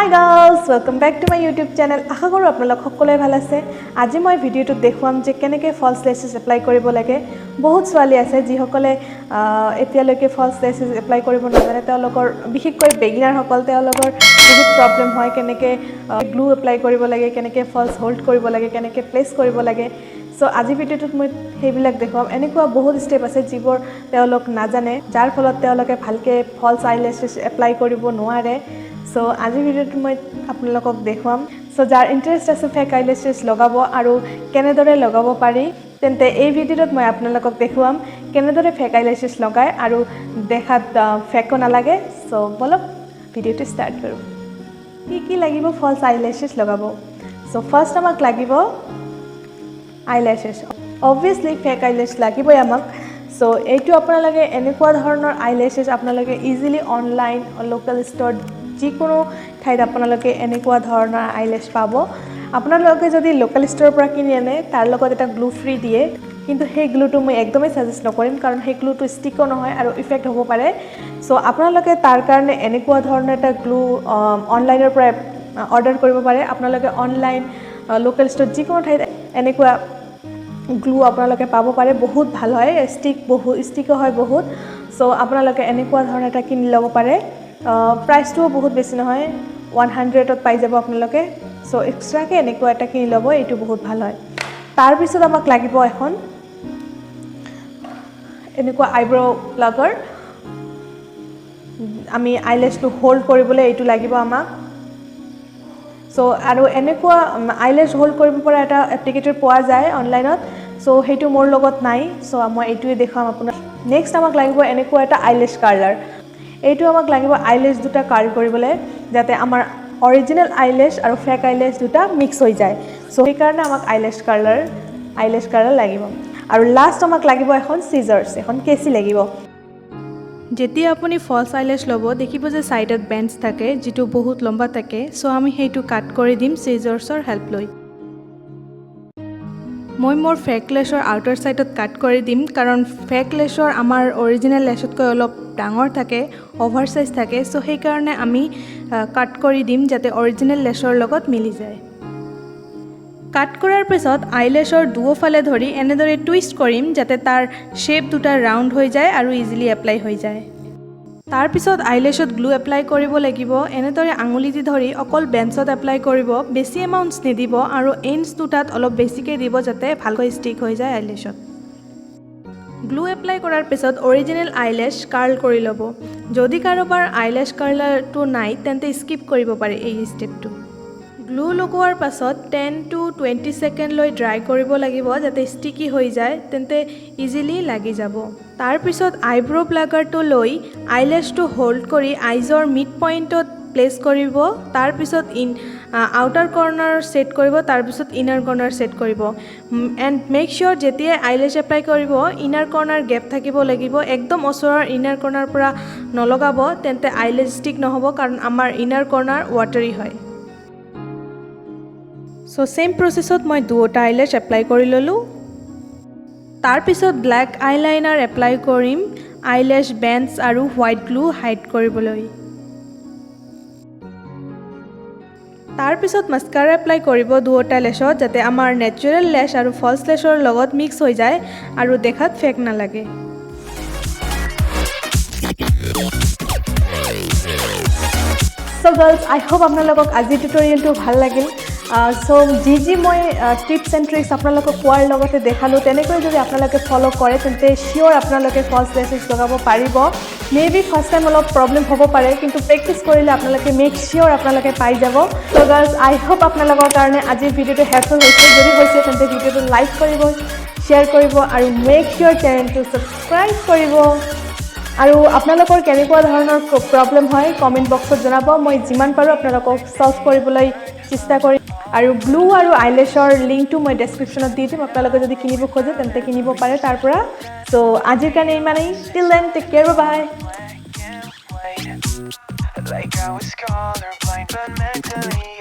Girls, welcome back to my YouTube channel. আশা কৰোঁ আপোনালোক সকলোৱে ভাল আছে। আজি মই ভিডিঅ'টোত দেখুৱাম যে কেনেকৈ ফলছ লেছেছ এপ্লাই কৰিব লাগে। বহুত ছোৱালী আছে যিসকলে এতিয়ালৈকে ফলছ লেছেছ এপ্লাই কৰিব নাজানে। তেওঁলোকৰ, বিশেষকৈ বেগিনাৰসকল, তেওঁলোকৰ বহুত প্ৰব্লেম হয়, কেনেকৈ গ্লু এপ্লাই কৰিব লাগে, কেনেকৈ ফলছ হোল্ড কৰিব লাগে, কেনেকৈ প্লেচ কৰিব লাগে। চ' আজি ভিডিঅ'টোত মই সেইবিলাক দেখুৱাম। এনেকুৱা বহুত ষ্টেপ আছে যিবোৰ তেওঁলোক নাজানে, যাৰ ফলত তেওঁলোকে ভালকৈ ফলছ আই লেছেছ এপ্লাই কৰিব নোৱাৰে। চ' আজিৰ ভিডিঅ'টোত মই আপোনালোকক দেখুৱাম। চ' যাৰ ইণ্টাৰেষ্ট আছে ফেক আইলেছেছ লগাব আৰু কেনেদৰে লগাব পাৰি, তেন্তে এই ভিডিঅ'টোত মই আপোনালোকক দেখুৱাম কেনেদৰে ফেক আইলেছেছ লগায় আৰু দেখাত ফেকো নালাগে। চ' ব'লক, ভিডিঅ'টো ষ্টাৰ্ট কৰোঁ। কি কি লাগিব ফলছ আইলেছেছ লগাব? চ' ফাৰ্ষ্ট আমাক লাগিব আইলেছেছ। অবভিয়াছলি ফেক আইলেছ লাগিবই আমাক। চ' এইটো আপোনালোকে এনেকুৱা ধৰণৰ আইলেছেছ আপোনালোকে ইজিলি অনলাইন, লোকেল ষ্ট'ৰ, যিকোনো ঠাইত আপোনালোকে এনেকুৱা ধৰণৰ আইলেছ পাব। আপোনালোকে যদি লোকেল ষ্ট'ৰৰ পৰা কিনি আনে, তাৰ লগত এটা গ্লু ফ্ৰী দিয়ে। কিন্তু সেই গ্লুটো মই একদমেই ছাজেষ্ট নকৰিম, কাৰণ সেই গ্লুটো ষ্টিকো নহয় আৰু ইফেক্ট হ'ব পাৰে। চ' আপোনালোকে তাৰ কাৰণে এনেকুৱা ধৰণৰ এটা গ্লু অনলাইনৰ পৰা অৰ্ডাৰ কৰিব পাৰে। আপোনালোকে অনলাইন, লোকেল ষ্ট'ৰ, যিকোনো ঠাইত এনেকুৱা গ্লু আপোনালোকে পাব পাৰে। বহুত ভাল হয়, ষ্টিক বহুত ষ্টিকো হয় বহুত। চ' আপোনালোকে এনেকুৱা ধৰণৰ এটা কিনি ল'ব পাৰে। প্ৰাইচটোও বহুত বেছি নহয়, 100ত পাই যাব আপোনালোকে। চ' এক্সট্ৰাকৈ এনেকুৱা এটা কিনি ল'ব, এইটো বহুত ভাল হয়। তাৰপিছত আমাক লাগিব এখন এনেকুৱা আইব্ৰ' প্লাগাৰ। আমি আইলেছটো হোল্ড কৰিবলৈ এইটো লাগিব আমাক। চ' আৰু এনেকুৱা আইলেছ হোল্ড কৰিব পৰা এটা এপ্লিকেটৰ পোৱা যায় অনলাইনত। চ' সেইটো মোৰ লগত নাই, চ' মই এইটোৱে দেখুৱাম আপোনাক। নেক্সট আমাক লাগিব এনেকুৱা এটা আইলেছ কাৰ্লাৰ। এইটো আমাক লাগিব আইলেছ দুটা কাৰ্ল কৰিবলৈ, যাতে আমাৰ অৰিজিনেল আইলেছ আৰু ফেক আইলেছ দুটা মিক্স হৈ যায়। চ' সেইকাৰণে আমাক আইলেছ কাৰ্লাৰ লাগিব। আৰু লাষ্ট আমাক লাগিব এখন চিজাৰ্ছ, এখন কেঁচি লাগিব। যেতিয়া আপুনি ফলছ আইলেছ ল'ব, দেখিব যে ছাইডত বেণ্ডছ থাকে যিটো বহুত লম্বা থাকে। চ' আমি সেইটো কাট কৰি দিম চিজাৰ্ছৰ হেল্প লৈ। মই মোৰ ফেক লেছৰ আউটাৰ ছাইডত কাট কৰি দিম, কাৰণ ফেক লেছৰ আমাৰ অৰিজিনেল লেছতকৈ অলপ ডাঙৰ থাকে, অভাৰ চাইজ থাকে। চ' সেইকাৰণে আমি কাট কৰি দিম যাতে অৰিজিনেল লেছৰ লগত মিলি যায়। কাট কৰাৰ পিছত আইলেছৰ দুয়োফালে ধৰি এনেদৰে টুইষ্ট কৰিম, যাতে তাৰ শ্বেপ দুটা ৰাউণ্ড হৈ যায় আৰু ইজিলি এপ্লাই হৈ যায়। তাৰপিছত আইলেছত গ্লু এপ্লাই কৰিব লাগিব। এনেদৰে আঙুলি দি ধৰি অকল বেণ্ডছত এপ্লাই কৰিব, বেছি এমাউণ্টছ নিদিব আৰু এণ্ডছ দুটাত অলপ বেছিকৈ দিব, যাতে ভালকৈ ষ্টিক হৈ যায় আইলেছত। গ্লু এপ্লাই কৰাৰ পিছত অৰিজিনেল আইলেছ কাৰ্ল কৰি ল'ব। যদি কাৰোবাৰ আইলেছ কাৰ্লাৰটো নাই, তেন্তে স্কিপ কৰিব পাৰে এই ষ্টেপটো। গ্লু লগোৱাৰ পাছত 10 টু 20 ছেকেণ্ডলৈ ড্ৰাই কৰিব লাগিব, যাতে ষ্টিকি হৈ যায়, তেন্তে ইজিলি লাগি যাব। তাৰপিছত আইব্ৰ' প্লাগাৰটো লৈ আইলেছটো হোল্ড কৰি আইজৰ মিড পইণ্টত প্লেচ কৰিব। তাৰপিছত আউটাৰ কৰ্ণাৰ ছেট কৰিব, তাৰপিছত ইনাৰ কৰ্ণাৰ ছেট কৰিব। এণ্ড মেক চিয়'ৰ, যেতিয়াই আইলেছ এপ্লাই কৰিব, ইনাৰ কৰ্ণাৰ গেপ থাকিব লাগিব। একদম ওচৰৰ ইনাৰ কৰ্ণাৰ পৰা নলগাব, তেন্তে আইলেছ ষ্টিক নহ'ব, কাৰণ আমাৰ ইনাৰ কৰ্ণাৰ ৱাটাৰী হয়। চ' ছেইম প্ৰচেছত মই দুয়োটা আইলেছ এপ্লাই কৰি ল'লোঁ। তাৰপিছত ব্লেক আইলাইনাৰ এপ্লাই কৰিম আইলেছ বেণ্ডছ আৰু হোৱাইট গ্লু হাইড কৰিবলৈ। তাৰপিছত মাস্কাৰা এপ্লাই কৰিব দুয়োটা লেছত, যাতে আমাৰ নেচাৰেল লেছ আৰু ফলছ লেছৰ লগত মিক্স হৈ যায় আৰু দেখাত ফেক নালাগে। চ' গাৰ্লছ, আই হোপ আপোনালোকক আজিৰ টিউটৰিয়েলটো ভাল লাগিল। চ' যি যি মই টিপছ এণ্ড ট্ৰিক্স আপোনালোকক কোৱাৰ লগতে দেখালোঁ, তেনেকৈ যদি আপোনালোকে ফ'ল' কৰে, তেন্তে চিয়'ৰ আপোনালোকে ফলছ লেছেছ লগাব পাৰিব। মে বি ফাৰ্ষ্ট টাইম অলপ প্ৰব্লেম হ'ব পাৰে, কিন্তু প্ৰেক্টিছ কৰিলে আপোনালোকে মেক চিয়'ৰ আপোনালোকে পাই যাব। চ' গাৰ্লছ, আই হোপ আপোনালোকৰ কাৰণে আজিৰ ভিডিঅ'টো হেল্পফুল হৈছে। যদি হৈছে, তেন্তে ভিডিঅ'টো লাইক কৰিব, শ্বেয়াৰ কৰিব আৰু মেক চিয়'ৰ চেনেলটো ছাবস্ক্ৰাইব কৰিব। আৰু আপোনালোকৰ কেনেকুৱা ধৰণৰ প্ৰব্লেম হয়, কমেণ্ট বক্সত জনাব। মই যিমান পাৰোঁ আপোনালোকক ছল্ভ কৰিবলৈ চেষ্টা কৰিম। আৰু গ্লু আৰু আইলেছৰ লিংকটো মই ডেছক্ৰিপশ্যনত দি দিম। আপোনালোকে যদি কিনিব খোজে, তেন্তে কিনিব পাৰে তাৰ পৰা। চ' আজিৰ কাৰণে ইমানেই। Till then, take care, bye. Like I was colorblind, but mentally